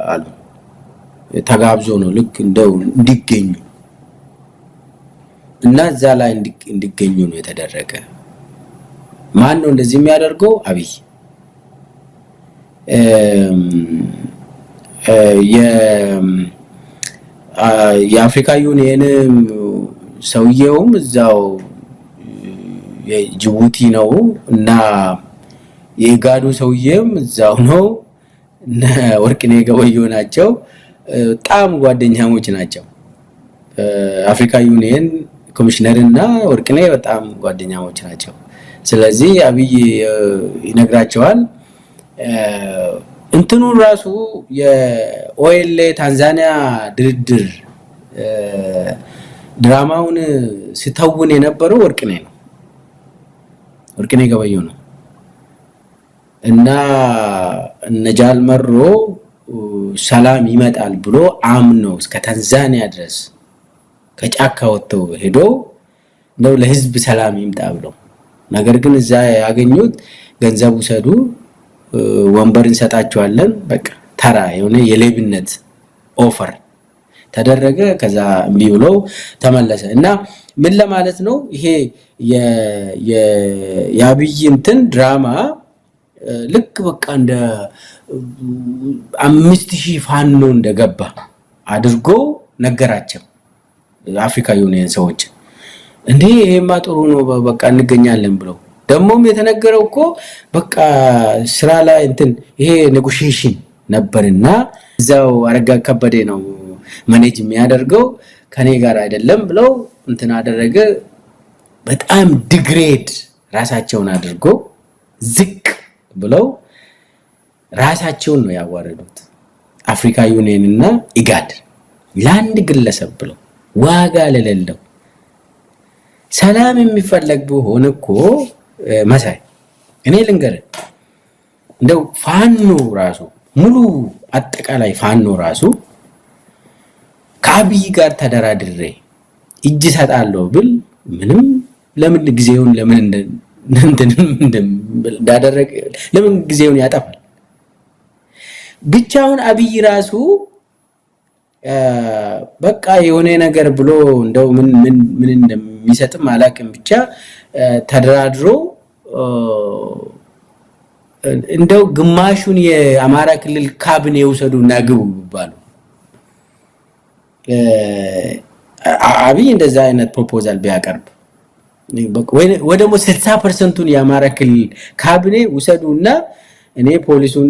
አሉ። ተጋብዞ ነው ልክ እንደው እንዲገኙ እና እዛ ላይ እንዲገኙ ነው የተደረገ። ማን ነው እንደዚህ የሚያደርገው? አብይ። የአፍሪካ ዩኒየን ሰውየውም እዛው የጅቡቲ ነው እና የኢጋዱ ሰውዬም እዛው ነው። እነ ወርቅነህ ገበየሁ ናቸው። በጣም ጓደኛሞች ናቸው። አፍሪካ ዩኒየን ኮሚሽነር እና ወርቅነህ በጣም ጓደኛሞች ናቸው። ስለዚህ አብይ ይነግራቸዋል። እንትኑ ራሱ የ OLA ታንዛኒያ ድርድር ድራማውን ሲተውን የነበረው ወርቅነህ ነው። ወርቅነህ ገበየሁ ነው። እና እነ ጃል መሮ ሰላም ይመጣል ብሎ አምኖ እስከ ታንዛኒያ ድረስ ከጫካ ወጥተው ሄዶ ነው ለህዝብ ሰላም ይምጣ ብሎ፣ ነገር ግን እዛ ያገኙት ገንዘብ ውሰዱ፣ ወንበር እንሰጣቸዋለን፣ በቃ ተራ የሆነ የሌብነት offer ተደረገ። ከዛ እምቢ ብሎ ተመለሰ። እና ምን ለማለት ነው፣ ይሄ የአብይ እንትን ድራማ ልክ በቃ እንደ 5,000 ፋኖ እንደገባ አድርጎ ነገራቸው። አፍሪካ ዩኒየን ሰዎች እንዴ ይሄማ ጥሩ ነው፣ በቃ እንገኛለን ብለው፣ ደግሞም የተነገረው እኮ በቃ ስራ ላይ እንትን ይሄ negotiation ነበርና እዛው አረጋ ከበደ ነው manage የሚያደርገው፣ ከኔ ጋር አይደለም ብለው እንትን አደረገ። በጣም degrade ራሳቸውን አድርጎ ዝቅ ብለው ራሳቸውን ነው ያዋረዱት። አፍሪካ ዩኒየን እና ኢጋድ ለአንድ ግለሰብ ብለው ዋጋ ለሌለው። ሰላም የሚፈለግ ቢሆን እኮ መሳይ፣ እኔ ልንገርህ፣ እንደው ፋኖ ራሱ ሙሉ አጠቃላይ ፋኖ ራሱ ከአብይ ጋር ተደራድሬ እጅ ሰጣለሁ ብል ምንም ለምን ጊዜውን ለምን እንዳደረገ ለምን ጊዜውን ያጠፋል? ብቻውን አብይ ራሱ በቃ የሆነ ነገር ብሎ እንደው ምን ምን ምን እንደሚሰጥም አላውቅም፣ ብቻ ተደራድሮ እንደው ግማሹን የአማራ ክልል ካቢኔ ውሰዱ እና ግቡ ቢባሉ፣ አብይ እንደዛ አይነት proposal ቢያቀርብ ወይ ደግሞ 60%ቱን የአማራ ክልል ካቢኔ ውሰዱና እኔ ፖሊሱን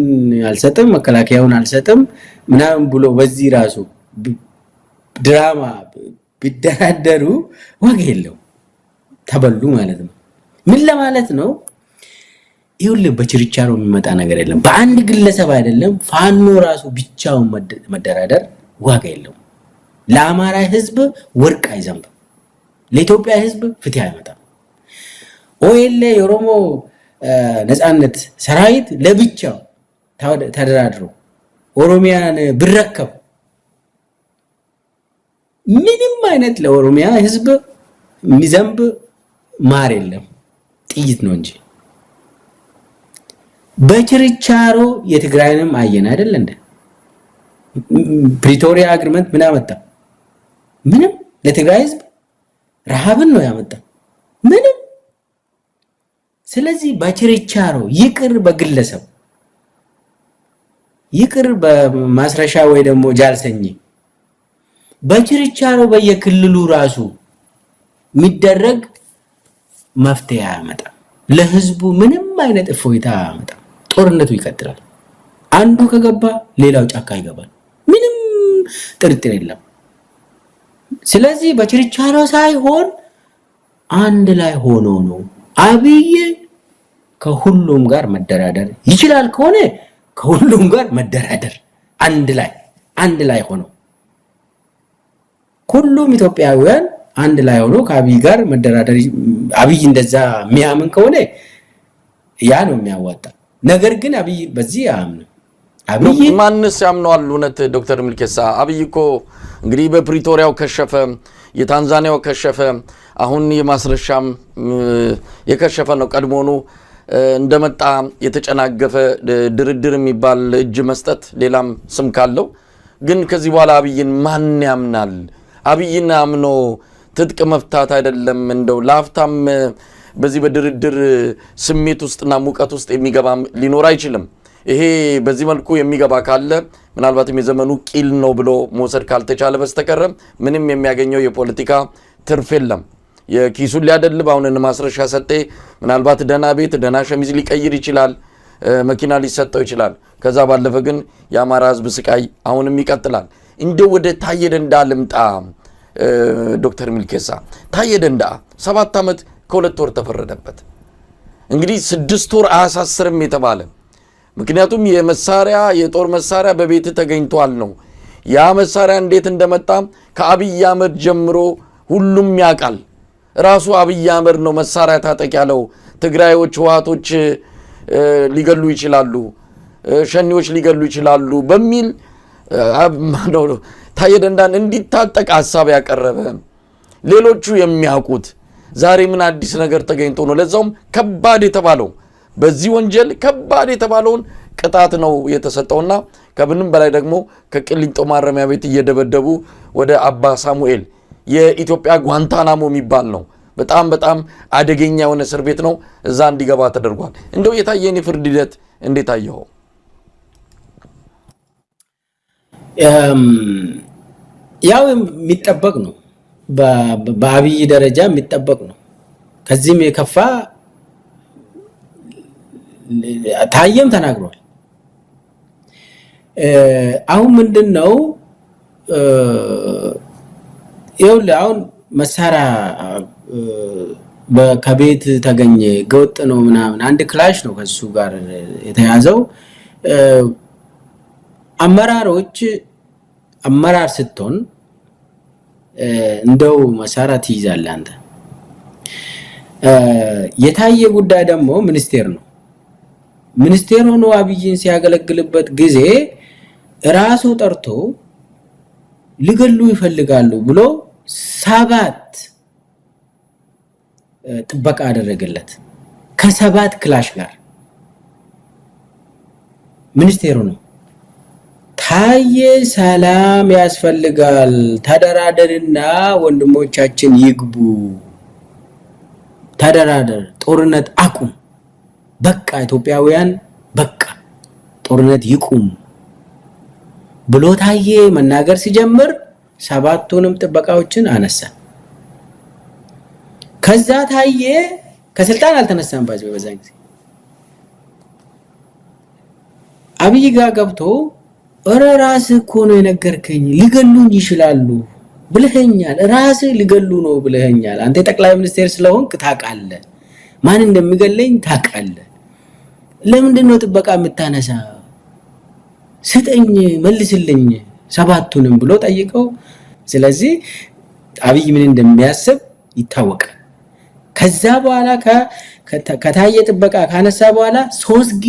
አልሰጥም፣ መከላከያውን አልሰጥም ምናምን ብሎ በዚህ ራሱ ድራማ ቢደራደሩ ዋጋ የለው፣ ተበሉ ማለት ነው። ምን ለማለት ነው? ይኸውልህ፣ በችርቻሮ የሚመጣ ነገር የለም። በአንድ ግለሰብ አይደለም። ፋኖ ራሱ ብቻውን መደራደር ዋጋ የለውም። ለአማራ ህዝብ ወርቅ አይዘንብም። ለኢትዮጵያ ህዝብ ፍትህ አይመጣም። OLA የኦሮሞ ነፃነት ሰራዊት ለብቻው ተደራድሮ ኦሮሚያን ብረከብ ምንም አይነት ለኦሮሚያ ህዝብ የሚዘንብ ማር የለም፣ ጥይት ነው እንጂ። በችርቻሮ የትግራይንም አየን አይደል እንደ? ፕሪቶሪያ agreement ምን አመጣ? ምንም። ለትግራይ ህዝብ ረሃብን ነው ያመጣ። ምንም። ስለዚህ በችርቻሮ ይቅር፣ በግለሰብ ይቅር፣ በማስረሻ ወይ ደግሞ ጃልሰኝ፣ በችርቻሮ በየክልሉ ራሱ የሚደረግ መፍትሄ አያመጣም። ለህዝቡ ምንም አይነት እፎይታ አያመጣም። ጦርነቱ ይቀጥላል። አንዱ ከገባ ሌላው ጫካ ይገባል። ምንም ጥርጥር የለም። ስለዚህ በችርቻሮ ሳይሆን አንድ ላይ ሆኖ ነው። አብይ ከሁሉም ጋር መደራደር ይችላል ከሆነ ከሁሉም ጋር መደራደር፣ አንድ ላይ ሆኖ፣ ሁሉም ኢትዮጵያውያን አንድ ላይ ሆኖ ከአብይ ጋር መደራደር፣ አብይ እንደዛ የሚያምን ከሆነ ያ ነው የሚያዋጣ። ነገር ግን አብይ በዚህ አያምንም። አብይ ማንስ ያምነዋል? እውነት ዶክተር ሚልኬሳ፣ አብይ እኮ እንግዲህ በፕሪቶሪያው ከሸፈ፣ የታንዛኒያው ከሸፈ፣ አሁን የማስረሻም የከሸፈ ነው። ቀድሞኑ እንደመጣ የተጨናገፈ ድርድር የሚባል እጅ መስጠት ሌላም ስም ካለው ግን ከዚህ በኋላ አብይን ማን ያምናል? አብይን አምኖ ትጥቅ መፍታት አይደለም እንደው ለአፍታም በዚህ በድርድር ስሜት ውስጥና ሙቀት ውስጥ የሚገባ ሊኖር አይችልም። ይሄ በዚህ መልኩ የሚገባ ካለ ምናልባትም የዘመኑ ቂል ነው ብሎ መውሰድ ካልተቻለ በስተቀረ ምንም የሚያገኘው የፖለቲካ ትርፍ የለም። የኪሱን ሊያደልብ አሁን ማስረሻ ሰጤ ምናልባት ደህና ቤት ደህና ሸሚዝ ሊቀይር ይችላል፣ መኪና ሊሰጠው ይችላል። ከዛ ባለፈ ግን የአማራ ሕዝብ ስቃይ አሁንም ይቀጥላል። እንደው ወደ ታየ ደንደአ ልምጣ። ዶክተር ሚልኬሳ፣ ታየ ደንደአ 7 ዓመት ከ2 ወር ተፈረደበት። እንግዲህ 6 ወር አያሳስርም የተባለ፣ ምክንያቱም የመሳሪያ የጦር መሳሪያ በቤት ተገኝቷል ነው። ያ መሳሪያ እንዴት እንደመጣ ከአብይ አህመድ ጀምሮ ሁሉም ያውቃል። ራሱ አብይ አህመድ ነው መሳሪያ ታጠቅ ያለው። ትግራዮች፣ ህወሓቶች ሊገሉ ይችላሉ፣ ሸኔዎች ሊገሉ ይችላሉ በሚል ታየ ደንዳን እንዲታጠቅ ሀሳብ ያቀረበ፣ ሌሎቹ የሚያውቁት፣ ዛሬ ምን አዲስ ነገር ተገኝቶ ነው? ለዛውም ከባድ የተባለው፣ በዚህ ወንጀል ከባድ የተባለውን ቅጣት ነው የተሰጠውና ከምንም በላይ ደግሞ ከቅሊንጦ ማረሚያ ቤት እየደበደቡ ወደ አባ ሳሙኤል፣ የኢትዮጵያ ጓንታናሞ የሚባል ነው። በጣም በጣም አደገኛ የሆነ እስር ቤት ነው። እዛ እንዲገባ ተደርጓል። እንደው የታየን የፍርድ ሂደት እንዴት አየኸው? ያው የሚጠበቅ ነው። በአብይ ደረጃ የሚጠበቅ ነው። ከዚህም የከፋ ታየም ተናግሯል። አሁን ምንድን ነው? ይኸውልህ፣ አሁን መሳሪያ ከቤት ተገኘ፣ ህገወጥ ነው ምናምን፣ አንድ ክላሽ ነው ከሱ ጋር የተያዘው። አመራሮች፣ አመራር ስትሆን እንደው መሳሪያ ትይዛለህ አንተ። የታየ ጉዳይ ደግሞ ሚኒስቴር ነው። ሚኒስቴር ሆኖ አብይን ሲያገለግልበት ጊዜ ራሱ ጠርቶ ሊገሉ ይፈልጋሉ ብሎ 7 ጥበቃ አደረገለት ከ7 ክላሽ ጋር፣ ሚኒስቴሩ ነው። ታየ ሰላም ያስፈልጋል፣ ተደራደርና ወንድሞቻችን ይግቡ፣ ተደራደር፣ ጦርነት አቁም፣ በቃ ኢትዮጵያውያን በቃ ጦርነት ይቁም ብሎ ታየ መናገር ሲጀምር ሰባቱንም ጥበቃዎችን አነሳ። ከዛ ታየ ከስልጣን አልተነሳም። በዛን ጊዜ አብይ ጋር ገብቶ እረ ራስህ እኮ ነው የነገርከኝ፣ ሊገሉኝ ይችላሉ ብለኸኛል፣ ራስህ ሊገሉ ነው ብለኸኛል። አንተ የጠቅላይ ሚኒስቴር ስለሆንክ ታውቃለህ፣ ማን እንደሚገለኝ ታውቃለህ። ለምንድን ነው ጥበቃ የምታነሳ? ስጠኝ፣ መልስልኝ ሰባቱንም ብሎ ጠይቀው። ስለዚህ አብይ ምን እንደሚያስብ ይታወቃል። ከዛ በኋላ ከታየ ጥበቃ ካነሳ በኋላ 3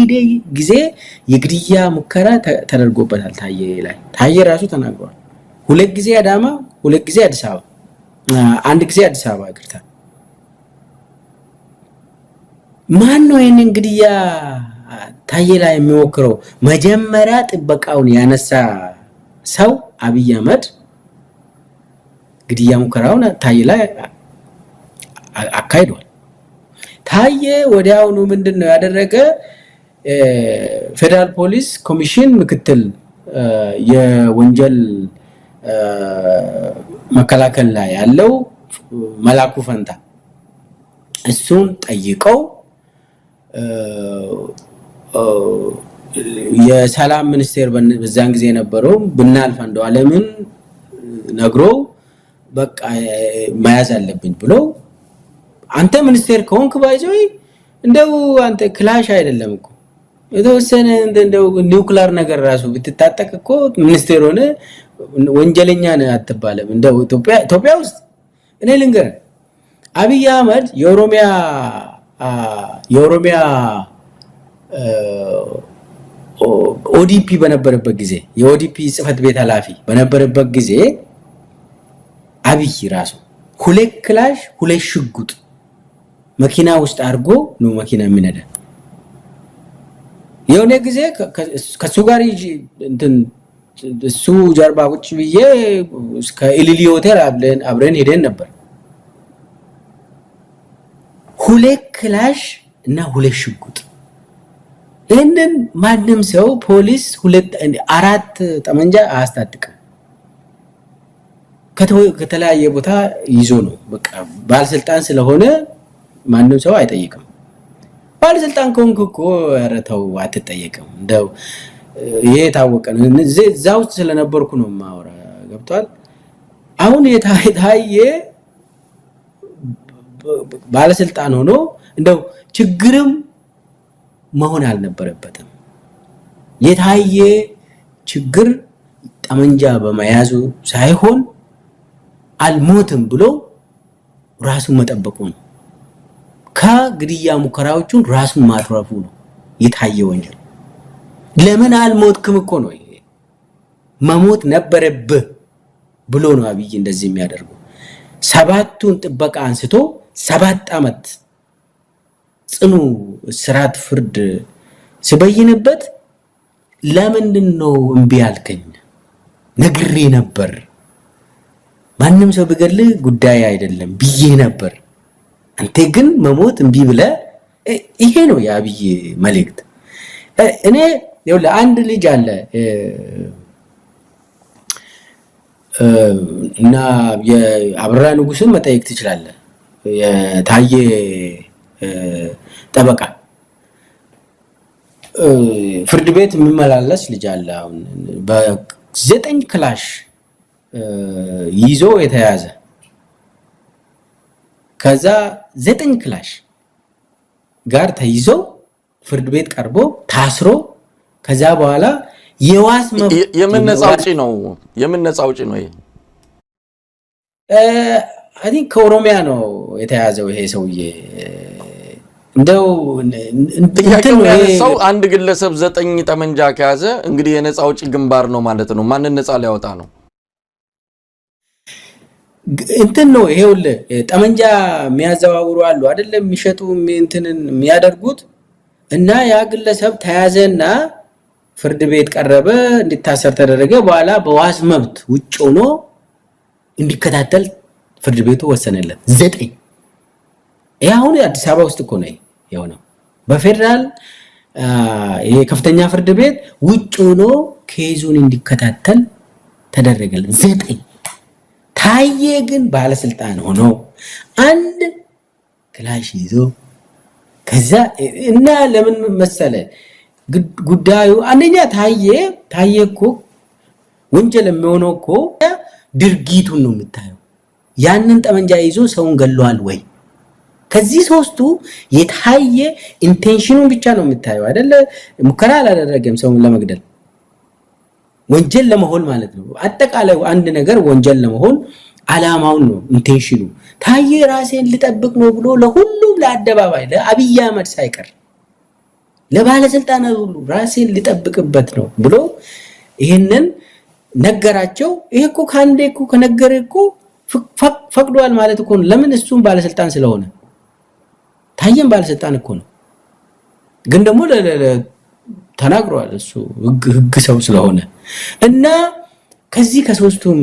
ጊዜ የግድያ ሙከራ ተደርጎበታል ታየ ላይ። ታየ ራሱ ተናግሯል። 2 ጊዜ አዳማ፣ 2 ጊዜ አዲስ አበባ፣ 1 ጊዜ አዲስ አበባ፣ ይቅርታ። ማን ነው ይሄንን ግድያ ታየ ላይ የሚሞክረው? መጀመሪያ ጥበቃውን ያነሳ ሰው አብይ አህመድ ግድያ ሙከራውን ታየ ላይ አካሂዷል። ታየ ወዲያውኑ ምንድነው ያደረገ? ፌደራል ፖሊስ ኮሚሽን ምክትል የወንጀል መከላከል ላይ ያለው መላኩ ፈንታ፣ እሱን ጠይቀው የሰላም ሚኒስቴር በዛን ጊዜ የነበረው ብናልፍ አንዱዓለምን ነግሮ በቃ መያዝ አለብኝ ብሎ፣ አንተ ሚኒስቴር ከሆንክ by the way እንደው አንተ ክላሽ አይደለም እኮ፣ የተወሰነ እንደው ኒውክሊየር ነገር ራሱ ብትታጠቅ እኮ ሚኒስቴር ሆነ ወንጀለኛ ነህ አትባልም። እንደው ኢትዮጵያ ውስጥ እኔ ልንገርህ፣ አብይ አህመድ የኦሮሚያ ኦዲፒ በነበረበት ጊዜ፣ የኦዲፒ ጽህፈት ቤት ኃላፊ በነበረበት ጊዜ አብይ ራሱ 2 ክላሽ 2 ሽጉጥ መኪና ውስጥ አድርጎ ነው መኪና የሚነዳ። የሆነ ጊዜ ከሱ ጋር እንትን እሱ ጀርባ ቁጭ ብዬ እስከ ኢሊሊ ሆቴል አብረን ሄደን ነበር። 2 ክላሽ እና 2 ሽጉጥ። ይህንን ማንም ሰው ፖሊስ 2 4 ጠመንጃ አያስታጥቅም። ከተለያየ ቦታ ይዞ ነው። በቃ ባለስልጣን ስለሆነ ማንም ሰው አይጠይቅም። ባለስልጣን ከሆንክ እኮ ኧረ ተው አትጠየቅም። እንደው ይሄ የታወቀ ነው። እዛ ውስጥ ስለነበርኩ ነው የማወራ። ገብቷል። አሁን የታየ ባለስልጣን ሆኖ እንደው ችግርም መሆን አልነበረበትም። የታየ ችግር ጠመንጃ በመያዙ ሳይሆን አልሞትም ብሎ ራሱን መጠበቁ ነው። ከግድያ ሙከራዎቹን ራሱን ማትረፉ ነው የታየ ወንጀል። ለምን አልሞትክም እኮ ነው ይሄ። መሞት ነበረብህ ብሎ ነው አብይ እንደዚህ የሚያደርገው። 7ቱን ጥበቃ አንስቶ 7 ዓመት ጽኑ እስራት ፍርድ ሲበይንበት ለምንድን ነው እምቢ ያልከኝ? ነግሬ ነበር፣ ማንም ሰው ቢገልህ ጉዳይ አይደለም ብዬ ነበር፣ አንተ ግን መሞት እምቢ ብለህ። ይሄ ነው የአብይ መልእክት። እኔ ይኸውልህ አንድ ልጅ አለ እና የአብራ ንጉስን መጠየቅ ትችላለህ። የታየ ጠበቃ ፍርድ ቤት የሚመላለስ ልጅ አለ። አሁን በ9 ክላሽ ይዞ የተያዘ፣ ከዛ 9 ክላሽ ጋር ተይዞ ፍርድ ቤት ቀርቦ ታስሮ ከዛ በኋላ የዋስ መብት የምን ነፃ አውጪ ነው? የምን ነፃ አውጪ ነው ይሄ? I think ከኦሮሚያ ነው የተያዘው ይሄ ሰውዬ። እንደው ጥያቄው ያነሳው አንድ ግለሰብ 9 ጠመንጃ ከያዘ እንግዲህ የነፃ አውጪ ግንባር ነው ማለት ነው። ማንን ነፃ ሊያወጣ ነው? እንትን ነው ይሄውልህ፣ ጠመንጃ የሚያዘዋውሩ አሉ አይደለም፣ የሚሸጡ እንትንን የሚያደርጉት። እና ያ ግለሰብ ተያዘና ፍርድ ቤት ቀረበ፣ እንዲታሰር ተደረገ። በኋላ በዋስ መብት ውጭ ሆኖ እንዲከታተል ፍርድ ቤቱ ወሰነለት። 9 ይሄ አሁን አዲስ አበባ ውስጥ እኮ ነው የሆነው። በፌደራል ይሄ ከፍተኛ ፍርድ ቤት ውጭ ሆኖ case ኡን እንዲከታተል ተደረገለት። 9 ታየ ግን ባለስልጣን ሆኖ አንድ ክላሽ ይዞ ከዛ እና ለምን መሰለ ጉዳዩ አንደኛ ታየ እኮ ወንጀል የሚሆነው እኮ ድርጊቱን ነው የምታየው። ያንን ጠመንጃ ይዞ ሰውን ገሏል ወይ? ከዚህ ሶስቱ የታየ intention ኑን ብቻ ነው የምታየው አይደለ? ሙከራ አላደረገም ሰውን ለመግደል፣ ወንጀል ለመሆን ማለት ነው። አጠቃላይ አንድ ነገር ወንጀል ለመሆን አላማውን ነው intention ኑ። ታየ ራሴን ልጠብቅ ነው ብሎ ለሁሉም ለአደባባይ ለአብይ አህመድ ሳይቀር ለባለስልጣናት ሁሉ ራሴን ልጠብቅበት ነው ብሎ ይሄንን ነገራቸው። ይሄ እኮ ካንዴ እኮ ከነገረ እኮ ፈቅዷል ማለት እኮ ነው። ለምን? እሱም ባለስልጣን ስለሆነ። ታየም ባለስልጣን እኮ ነው። ግን ደግሞ ተናግሯል እሱ ህግ ሰው ስለሆነ። እና ከዚህ ከሶስቱም